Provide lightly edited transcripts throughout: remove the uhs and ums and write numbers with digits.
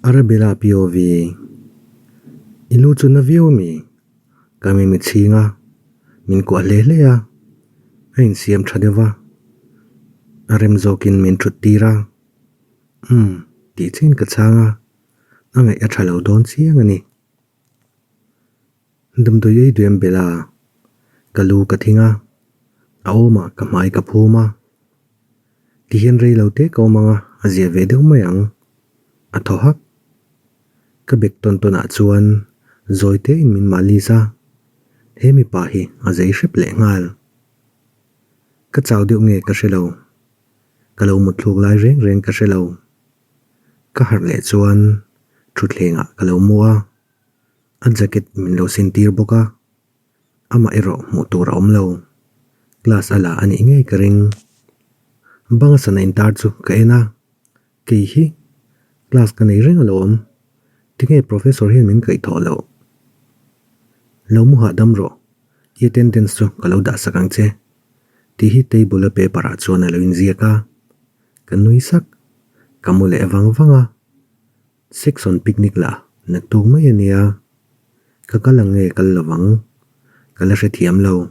Arabella POV, I lu chu na viau ami? Ka mi mitchhing a, min kuah hle hle a, a insiam tha deuh va, a rem zawkin min thut tir a, umm tih chin ka chhang a, a ngaih a tha lo dawn chiang a ni. Damdawi ei duem bela ka lu ka thing a, a awmah ka hmai ka phum a, tihian rei lo te ka awm ang a, a zia ve deuh mai ang, a thaw hak. Ka bek tawn tawn ah chuan zawi te in min malis a, he mipa hi a zei hrep leh nghal. Ka chau deuh nge ka hre lo, ka lo mutthluk lai reng reng ka hre lo. Ka harh leh chuan thutthleng ah ka lo mu a, a jacket min lo sin tir bawk a, amah erawh hmuh tur a awm lo. Class a la a nih ngei ka ring. Banga sana intar chu ka en a. Kei hi class ka nei reng alawm, tinge professor hian min kaih thawh loh? Lo mu hahdam rawh, i attendance chu ka lo dah sak ang che, tih hi table a paper ah chuan a lo inziak a, ka nui sak, ka mu leh vang vang a, section picnic lah naktuk mai a nia, ka kal ang nge kal lovang, ka la hrethiam lo.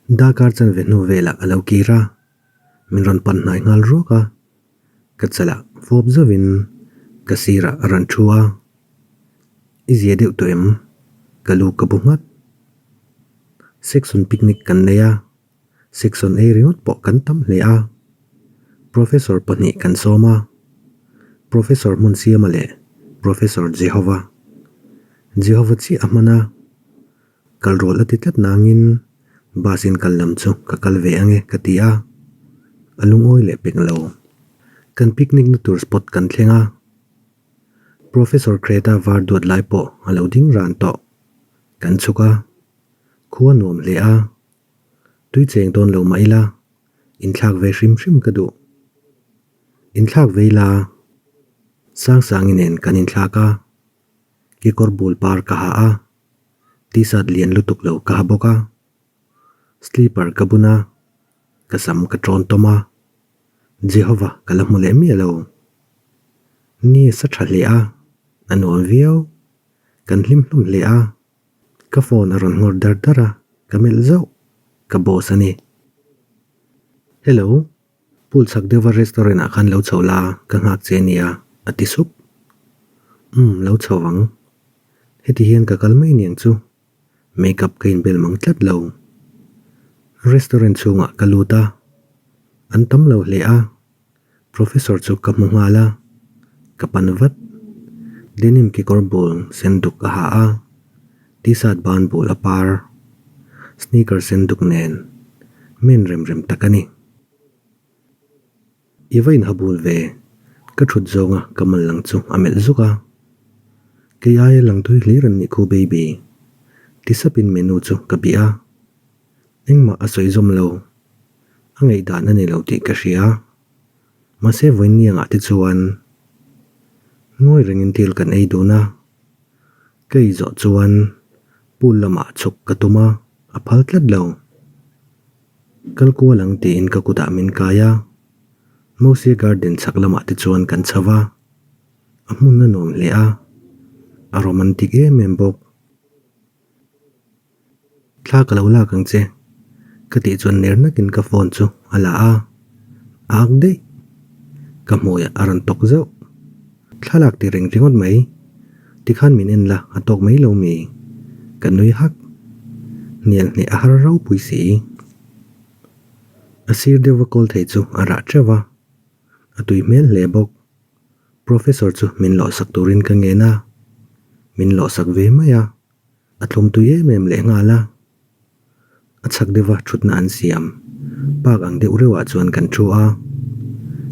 Darkar chanve hnu velah a lo kir a. Min rawn pan hnai nghal ruak a, ka chalah fawp zauhin ka sirah a rawn thu a, I zia deuh tawh em? Ka lu ka bu nghat. Section picnic kan nei a, section ei ringawt pawh kan tam hle a, Professor pahnih kan sawm a, Professor Hmunsiama leh Professor Jehovah. Jehovah chiah a hman a. Kal rual a ti tlat nangin bus in kal lam chu ka kal ve ang e ka ti a, a lungawi leh pek lo. Kan picnic na tur spot kan thleng a, Professor Creta var duat lai pawh a lo ding ran tawh. Kan chhuk a, khua nuam hle a, tui cheng dawn lo mah ila inthlak ve hrim hrim ka duh. Inthlak ve ila Sangsangi nen kan inthlak a, kekawr bul par ka ha a. T-shirt lian lutuk lo ka ha bawk a, slipper ka bun a, ka sam ka tawn tawm a, Jehovah ka la hmu leh miah lo. Ni a sa tha hle a, a nuam viau, kan hlim hlawm hle a, ka phone a rawn nghawr dar dar a, ka melh zauh, ka boss a ni. Hello, pool chhak deuha restaurant ah khan lo chho la, ka nghak che ania, a ti sup. Umm, lo chho ang. Heti hian ka kal mai niang chu, makeup ka inbel mang tlat lo. Restaurant chhungah ka lut a, an tam lo hle a, professor chu ka hmu nghal a, ka pan vat. Denim kekawr bul sen duk a ha a, t-shirt ban bul a par, sneaker sen duk nen men rem rem tak a ni. I va inha bul ve, ka thut zawnga ka mal lang chu a melh zuk a. Kei aia lang thui hlir an nih khu baby, ti sapin menu chu ka bih a. Engmah a sawi zawm lo, a ngaihdan a ni lo tih ka hria. Mahse vawiinniangah te chuan ngawi rengin thil kan ei dun a. Ka ei zawh chuan pool lamah chhuk ka tum a, a phal tlat lo. Kal kual ang tiin ka kutah min kai a, Mosia Garden chhak lamah te chuan kan chho va, a hmun a nuam hle a, a romantic em em bawk. Thla ka lo lak ang che, ka tih chuan ner nakin ka phone chu a la a, a ak daih. Ka hmuiah a rawn tawk zauh. Thla lak ti reng ringawt mai. Tikhan min en la a tawk mai lo mi? Ka nui hak. Hnial hneh a har ropui si. A sir deuhva kawl thei chu a rah teuh va, a tui hmel hle bawk. Professor chu min lawhsak turin ka ngen a, min lawhsak ve mai a, a thlum tui em em leh nghal a. A chhak deuha thutna an siam park ang deuh reuhah chuan kan thu a,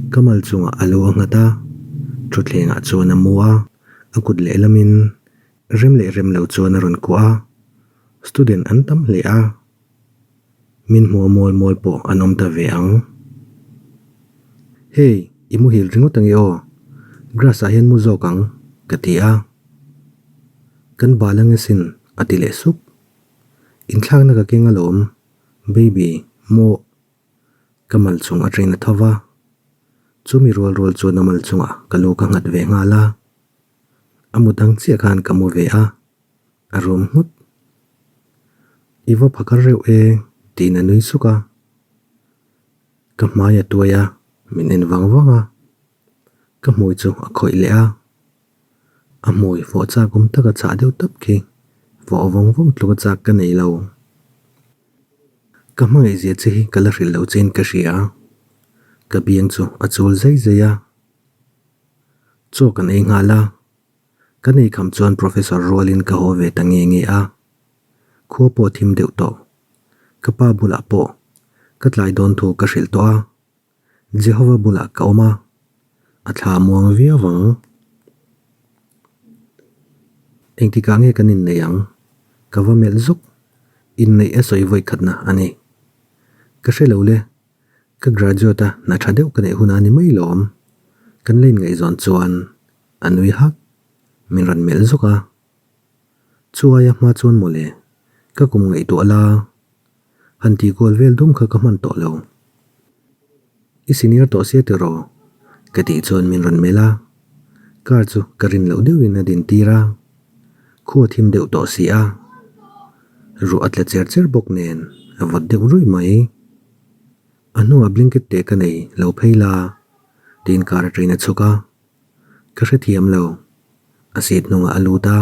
ka mal chungah a lo a nghat a, thutthlengah chuan a mu a, a kut lehlamin rem leh rem lo chuan a rawn kuah a, student an tam hle a, min hmuh a mual mual pawh an awm ta ve ang. Hey, i muhil ringawt ange aw, grass ah hian mu zawk ang, ka ti a, kan bal ang asin a ti leh sup. Inthlakna ka keng alawm, baby, maw? Ka mal chung atangin a tho va. Chumi rual rual chuan a mal chungah ka lu ka nghat ve nghal a. A mut ang chiah khan ka mu ve a, a rum nghut. I va phakar reuh e tiin a nui suk a. Ka hmai a tuai a, min en vang vang a. Ka hmui chu a khawih leh a. A hmui fawh chak awm taka chah deuh tap khi fawh vawng vawng tluka chak ka nei lo. Ka hmangaihzia che hi ka la hrilh loh chein ka hria. Ka biang chu a chul zai zai a. Chaw kan ei nghal a. Kan ei kham chuan Professor rualin ka haw ve ta nge nge a. Khua pawh thim deuh tawh. Ka pa bulah pawh ka tlai dawn thu ka hrilh tawh a. Jehovah bulah ka awm a, a thla muang viau ang. Engtikah nge kan inneih ang? Ka va melh zuk. Inneih a sawi vawi khatna a ni. Ka hre lo le. Ka graduate a, hna tha deuh ka neih hunah a ni mai lawm. Kan la inngaihzawn chuan a nui hak. Min rawn melh zuk a. Chu aia hma chuan mawle, ka kum ngaihtuah la. Han tih kual vel dum kha ka hman tawh lo. I senior tawh sia tiraw? Ka tih chuan min rawn melh a. Car chu ka rin loh deuhin a din tir a. Khua thim deuh tawh si a. Ruah a tla cher cher bawk nen a vawt deuh ruih mai. A hnungah blanket te ka nei lo phei la tiin car atangin a chhuk a. Ka hrethiam lo. A seat hnungah a lut a.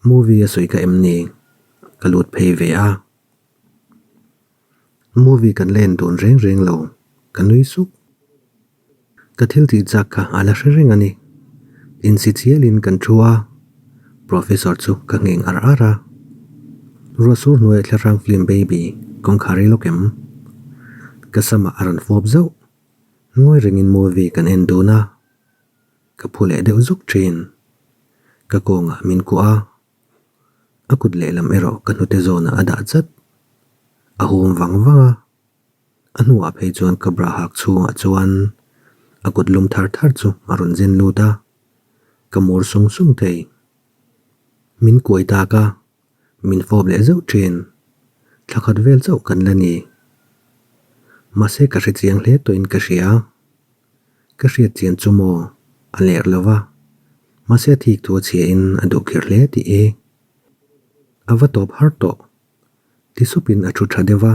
Movie a sawi ka em ni? Ka lut phei ve a. Movie kan la en dun reng reng lo, ka nui suk. Ka thil tih chak kha a la hre reng a ni. Insi chialin kan thu a, Professor chu ka ngheng ar ar a. Ruahsur hnuaiah thlahrang film baby kawngkhar i lawk em? Ka samah a rawn fawp zauh. Ngawi rengin movie kan en dun a. Ka phu leh deuh zuk thin. Ka kawngah min kuah a, a kut lehlam erawh ka hnute zawnah a dah chat. A hum vang vang a, a hnuah phei chuan ka bra hak chhungah chuan a kut lum thar thar chu a rawn zen lut a, ka mur sung sung thei. Min kuai tak a, min fawp leh zauh thin. Thla khat vel chauh kan la ni. Mahse ka hrechiang hle tawhin ka hria. Ka hriat chian chu maw? A ler lo va. Mahse a thik thu a chhia in a duh khir hle tih hi. A va tawp har tawh. Ti sup in a thu tha deuh va.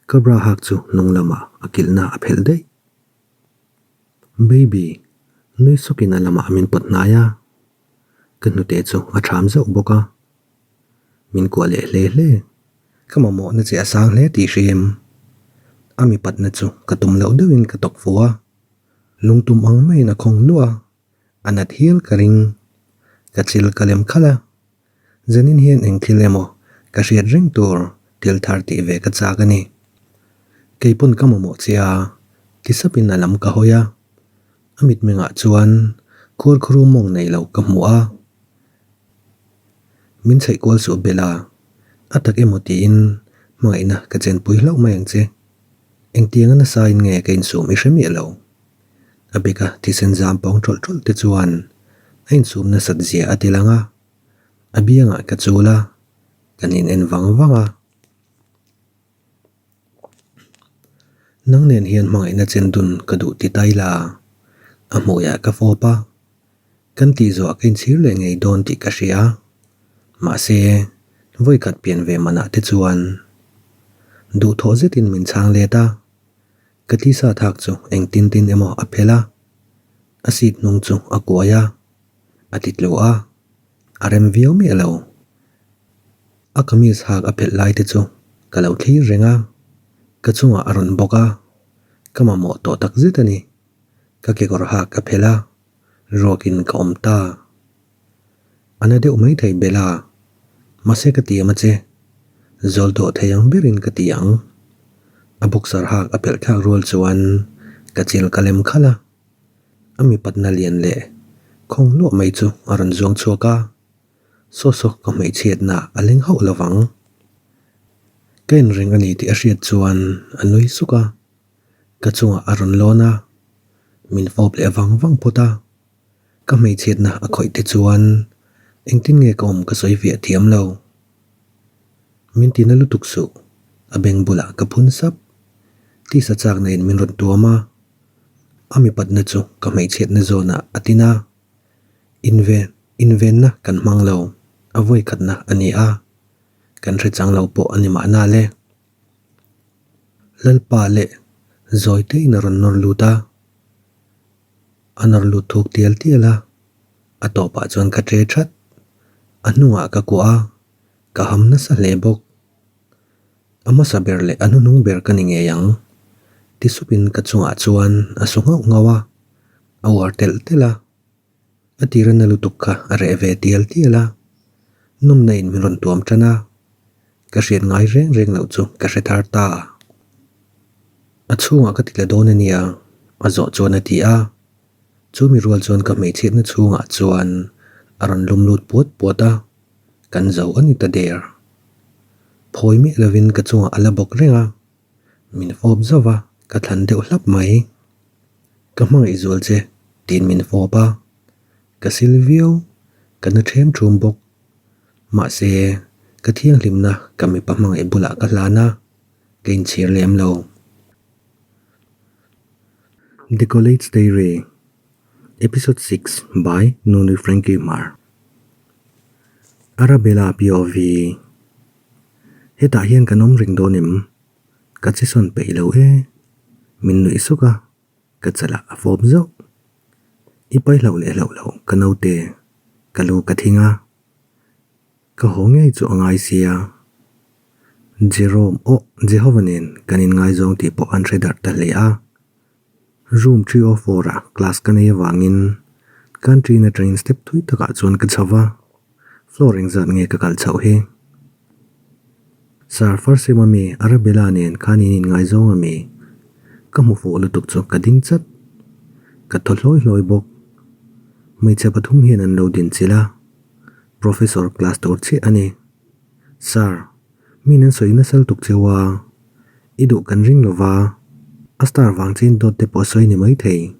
Ka bra hak chu hnung lamah a kilhna a phelh daih. Baby, nui suk in a lamah min pawt hnai a. Ka hnute chu a tham zauh bawk a. Min kuah leh hle hle. Ka mamawhna che a sang hle tih hrim. A mipatna chu ka tum loh deuhin ka tawk fu a. Lungtum ang maiin a khawng luah a, a nat hial ka ring. Ka chil ka lem khalh a. Zanin hian eng thil emaw ka hriat reng tur thil thar tih ve ka chak a ni. Keipawn ka mamawh che a, ti sapin a lam ka hawi a. A mitmengah chuan khuarkhuru mawng nei lo ka hmu a. Min chheih kual suh Bella, a tak emaw tiin hmangaihna ka chenpui hlauh mai ang che. Engtianga nasain nge ka insum i hre miah lo. A beka thisen zam pawng tawlh tawlh te chuan a insum nasat zia a ti lang a, a biangah ka chul a, kan in en vang vang a. Nang nen hian hmangaihna chen dun ka duh ti tai la, a hmuiah ka fawp a. Kan tih zawh ka inchhir leh ngei dawn tih ka hria. Mahse, vawi khat pian ve manah te chuan duhthawh zetin min chhang let a. Ka tisa thak chu engtin tin emaw a phelh a, a seat hnung chu a kuai a, a ti tlu a, a rem viau miah lo. A kamis hak a phelh lai te chu ka lo thlir reng a, ka chungah a rawn bawk a, ka mamawh tawh tak zet a ni. Ka kekawr hak a phelh a. Ruakin ka awm ta. A na deuh mai thei Bella. Mahse ka ti em a che. Zawl dawh thei ang berin ka ti ang. A boxer hak a pelh thlak rual chuan ka chil ka lem khalh a. A mipatna lian leh khawng luah mai chu a rawn zuang chhuak a. Saw saw ka hmeichhiatna a leng hauh lo vang. Ka inring a ni tih a hriat chuan a nui suk a. Ka chungah a rawn lawn a, min fawp leh vang vang phawt a. Ka hmeichhiatna a khawih te chuan engtin nge ka awm ka sawi fiah thiam lo. Min tina lutuk suh, a beng bulah ka phun sap. Tisa chakna in min rawn tuam a. A mipatna chu ka hmeichhiatna zawnah a tin a, inven invenna kan hmang lo, a vawi khatna a ni a, kan hre chang lo pawh a ni mahna le. Lalpa leh zawi tein a rawn nawr lut a, a nawr lut thuk tial tial a, a tawpah chuan ka ṭe that. A hnungah ka kuah a, ka ham nasa hle bawk. A hmasa ber leh a hnuhnung ber ka ni ngei ang. Ti supin ka chungah chuan a su nghauh nghauh a, a uar telh telh a. A tira na lutuk kha a reh ve tial tial a, nawmna in min rawn tuam tan a, ka hriat ngai reng reng loh chu ka hre thar ta. A chhungah ka ti la dawn a nia, a zawh chuan a ti a. Chu mi rual chuan ka hmeichhiatna chhungah chuan a rawn lum lut puat puat a. Kan zo a ni ta der. Phawi miah lovin ka chungah a la bawk reng a, min fawp zauh a, ka thlan deuh hlap mai. Ka hmangaih zual che tiin min fawp a, ka sil viau, ka na ṭhem ṭhum bawk. Mahse, ka thianghlimna ka mipa hmangaih bulah ka hlan a, ka inchhir lem lo. The College Diary, Episode 6 by Nunui Frankie Hmar. Arabella POV Hetah hian kan awm reng dawn em? Ka che sawn peih lo e. Min nuih suk a, ka chalah a fawp zauh. I pai hlauh leh hlauh loh ka naute, ka lu ka thing a. Ka haw ngei chu a ngai sia. Jerome, aw Jehovah nen kan inngaizawng tih pawh an hre darh ta hle a. Room 304 ah class ka nei avangin canteen atangin step thui takah chuan ka chho va, floor engzat nge ka kal chhoh hi? Sir, first sem ami Arabella nen khan in inngaizawng ami? Ka hmu fuh lutuk chu ka ding chat. Ka thaw hlawi hlawi bawk. Hmeichhe pathum hian an lo din chilh a, Professor class tur chiah a ni. Sir, mi nan sawi nasa lutuk cheu a, i duh kan ring lo va, a star vang chin dawt te pawh a sawi ni maithei.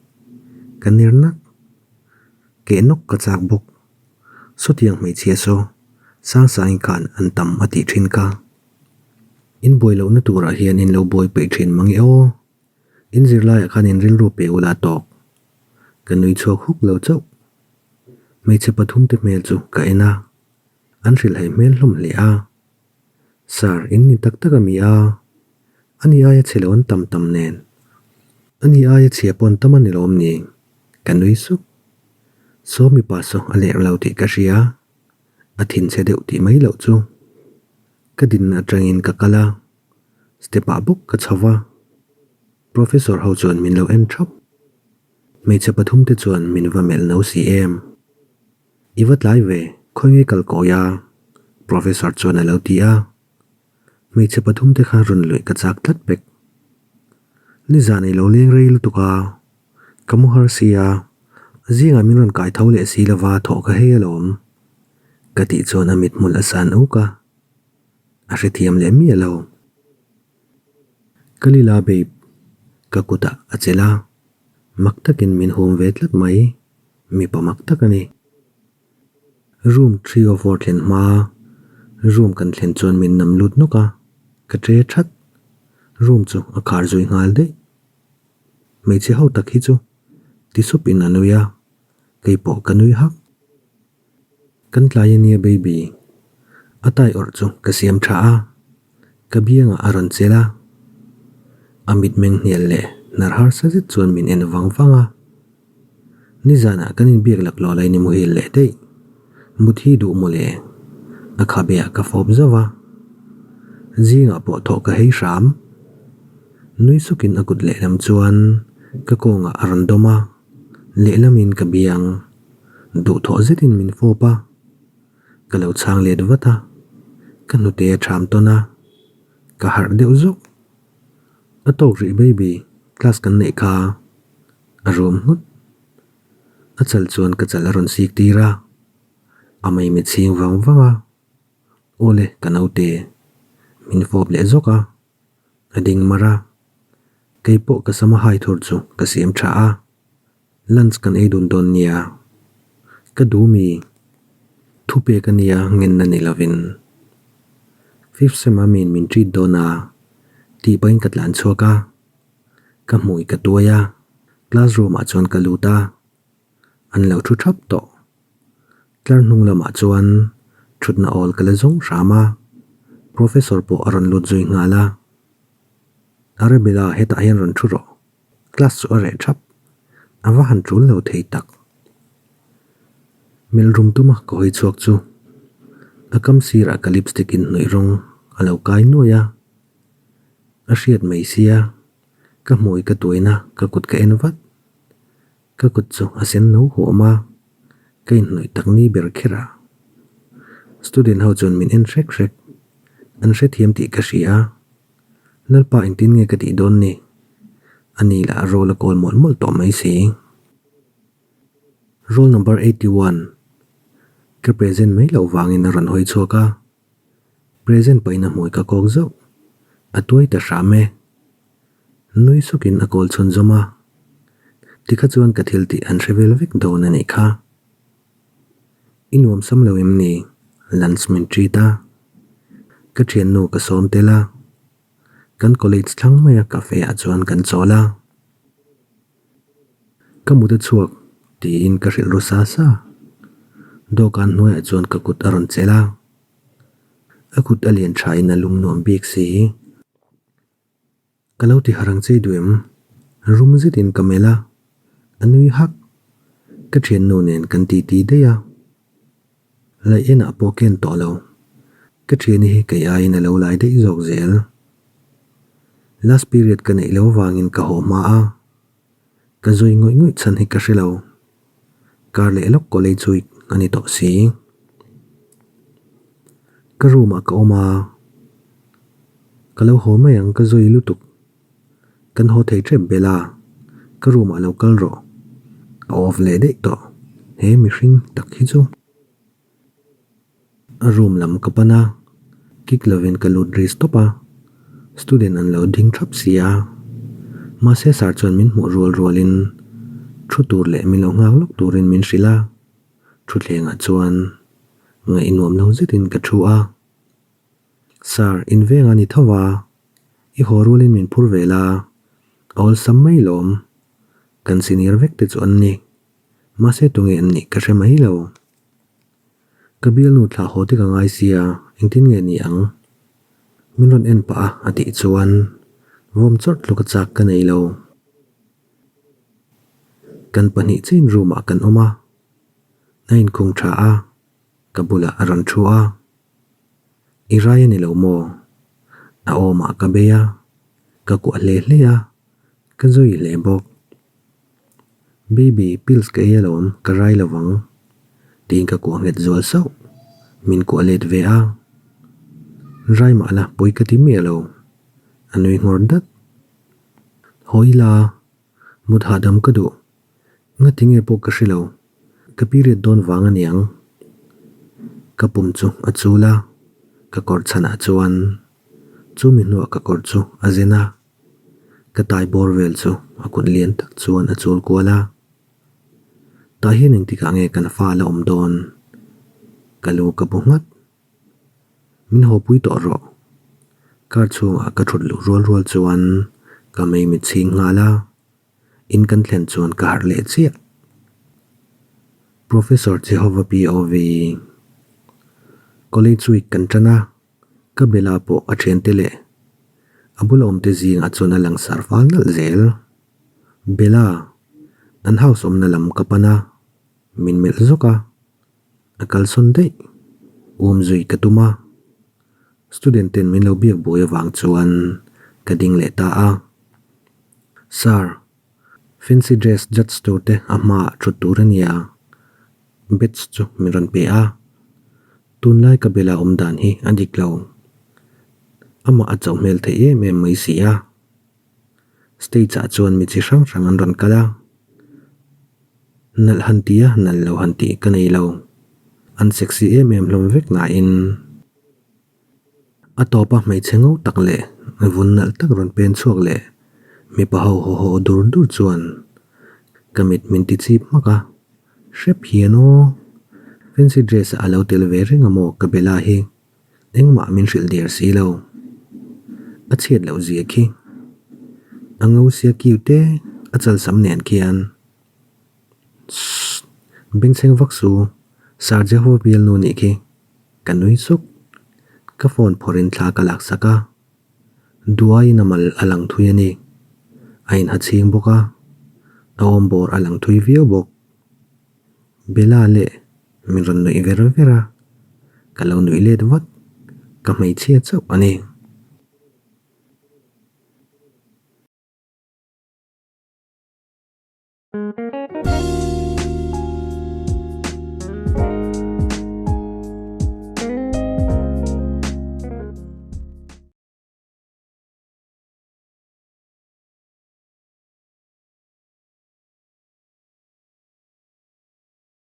Ka ner nak. Keh nawk ka chak bawk. Sawtiang hmeichhia saw Sangsangin khan an tam a tih thin ka. In buai lohna turah hian in lo buai peih thin mang e aw. In zirlaiah khan in rilru pe ula tawk. Ka nui chhuak huk lo chauh. Hmeichhe pathum te hmel chu ka en a, an hrilhhaih hmel hlawm hle a. Sir, in ni tak tak a mi a? Ani aia chhe lo an tam tam nen. Ani aia chhia pawh an tam a ni lawm ni? Ka nui suk. Saw mipa saw a lerh lo tih ka hria. A thinchhe deuh tih mai loh chu. Ka dinna atangin ka kal a, step ah bawk ka chho va. Professor ho chuan min lo en thap. Hmeichhe pathum te chuan min va melh no si em. I va tlai ve, khawi nge kal kawi a? Professor chuan a lo ti a. Hmeichhe pathum te kha rawn luih ka chak tlat pek. Nizan i lo leng rei lutuk a, ka mu har si a, zingah min rawn kai tho leh si lova thawh ka hei alawm. Ka tih chuan a mithmul a san uk a, a hrethiam leh miah lo. Ka lila babe, ka kutah a chelh a, mak takin min hum ve tlat mai, mipa mak tak a ni. Room 304 thlen hma, room kan thlen chuan min nam lut nawk a, ka ṭe that. Room chu a khar zui nghal daih. Hmeichhe ho tak hi chu ti supin a nui a, keipawh ka nui hak. Kan tlai a nia baby. A tai awrh chu ka siam tha a, ka biangah a rawn chelh a. A mitmeng hnial leh hnar harsa zet chuan min en vang vang a. Nizanah kan inbiak laklawh lai ni muhil leh daih. Mut hi duh maw le? A khabeah ka fawp zauh a. Zingah pawh thawh ka hei hram. Nui sukin a kut lehlam chuan ka kawngah a rawn dawm a, lehlamin ka biang. Duhthawh zetin min fawp a, ka lo chhang let vat a, ka hnute a ṭham tawn a, ka harh deuh zawk. A tawk rih baby, class kan neih kha a rum nghut. A chal chuan ka chal a rawn sik tir a, a maimi chhing vang vang a, Awle ka naute, min fawp leh zawk a, a ding mar a, keipawh ka sama hai thur chu ka siam tha a. Lunch kan ei dun dawn nia. Ka duh mi? Thu pek a nia ngenna ni lovin. Fifth sem a miin min treat dawn a, tih pahin ka tlan chhuak a. Ka hmui ka tuai a. Class room ah chuan ka lut a, an lo thu thap tawh. Tlar hnung lamah chuan thutna awl ka la zawng hram a, Professor pawh a rawn lut zui nghal a. Arabella hetah hian rawn thu rawh, class chu a reh thap, a va han tul lo thei tak. Melh rum tuma ka hawi chhuak chu a kam sirah ka lipstick inhnawih rawng a lo kai nuai a, a hriat mai sia. Ka hmui ka tuaina ka kut ka en vat. Ka kut chu a sen no huam a, ka inhnawih tak ni ber kher a. Student ho chuan min en hrek hrek. An hrethiam tih ka hria a, Lalpa engtin nge ka tih dawn ni? Ani lah roll a kawl mawlh mawlh tawh mai si. Roll number 81 ka present mai loh vangin a rawn hawi chhuak a. Present pahin a hmui ka kawk zauh. A tuai ta hram e. Nui sukin a kawl chhunzawm a. Tikha chuan ka thil tih an hre vel vek dawn a nih kha. I nuam sam lo em ni? Lunch min treat a. Ka thiannu ka sawm tel a. Kan college thlang maia cafe ah chuan kan chawl a. Ka mut a chhuak, tiin ka hrilh ru sa sa. Dawhkan hnuaiah chuan ka kut a rawn chelh a. A kut a lian thain a lum nuam bik si. Ka lo ti harang chei duh em? Rum zetin ka melh a, a nui hak. Ka thiannu nen kan titi daih a. Laih enah pawh ken tawh lo. Ka thiani hi kei aiin a lo lai daih zawk zel. Last period ka neih lo vangin ka haw hma a. Ka zui ngawih ngawih chhan hi ka hre lo. Kar leh lawk college week a ni tawh si. Ka room ah ka awm a. Ka lo haw mai ang ka zui lutuk. Kan haw thei tep bel a, ka room ah lo kal rawh. A off leh daih tawh, he mihring tak hi chu. A room lam ka pan a, kick lovin ka lut ri stop a, student an lo ding thap si a. Mahse sir chuan min hmuh rual rualin thu tur leh min lo nghak lawk turin min hrilh a, thutthlengah chuan ngaihnuam lo zetin ka thu a. Sir, in veng a ni tho a, i haw rualin min phur ve la, a awlsam mai lawm. Kan senior vek te chu an ni. Mahse tunge an nih ka hre mai lo. Ka bialnu thlah haw te ka ngai sia, engtin nge ni ang? Min rawn en pah a a tih chuan vawm chawrh tluk a chak ka nei lo. Kan pahnih chain room ah kan awm a, a inkhung tha a, ka bulah a rawn thu a. I rai a ni lo maw? A awmah ka bei a, ka kuah hle hle a, ka zui hle bawk. Baby, pills ka ei alawm, ka rai lo vang. Tiin ka kuah nghet zual sauh. Min kuah let ve a. Rai mah la, pawi ka ti miah lo. A nui nghawr dat. Haw ila, mut hahdam ka duh. Ngati nge pawh ka hre lo, ka period dawn vang a niang. Ka pum chu a chul a, ka kawr chhanah chuan chu mi hnuah ka kawr chu a zen a, ka tai bawr vel chu a kut lian tak chuan a chul kual a. Tah hian engtikah nge kan fa la awm dawn? Ka lu ka bu nghat. Min haw pui tawh rawh. Car chhungah ka thut luh rual rual chuan ka mei mit chhing nghal a. In kan thlen chuan ka harh leh chiah. Professor Jehovah POV. College week kan tan a, ka Bella pawh a thiante leh a bula awmte zingah chuan a langsar fal nalh zel. Bella, an house awmna lam ka pan a, min melh zawk a, a kalsawn daih. Um zui ka tum a, student ten min lo biak buai avang chuan ka ding leh ta a. Sir, fancy dress judge tur te a hmaah thut tur a nia, badge chu min rawn pe a. Tunlai ka bela awm dan hi a dik lo. Amah a chauh hmel theih em em mai si a. Stage ah chuan mi chi hrang hrang an rawn kal a. Nalh han ti a, nalh lo han tih ka nei lo. An sexy em em hlawm vek nain. A tawpa hmeichhe ngo tak leh vun nalh tak rawn pen chhuak leh mipa ho haw haw dur dur chuan ka mit min ti chip hmak a, hrep hian aw, fancy dress ah a lo tel ve reng a maw ka Bella hi engmah min hrilh der si lo, a chhiat loh zia khi a ngo sia cute e. A chalsam nen khian. Sss. Bengchheng vak su, Sir Jehovah bialnu nih khi. Ka nui suk. Ka phone phawrhin thla ka laksak a. Duaiin a mal a lang thui a ni. A inha chhing bawk a, a awmbawr a lang thui viau bawk. Bella leh min rawn nuih ver ver a, ka lo nuih let vat. Ka hmeichhia chauh a ni.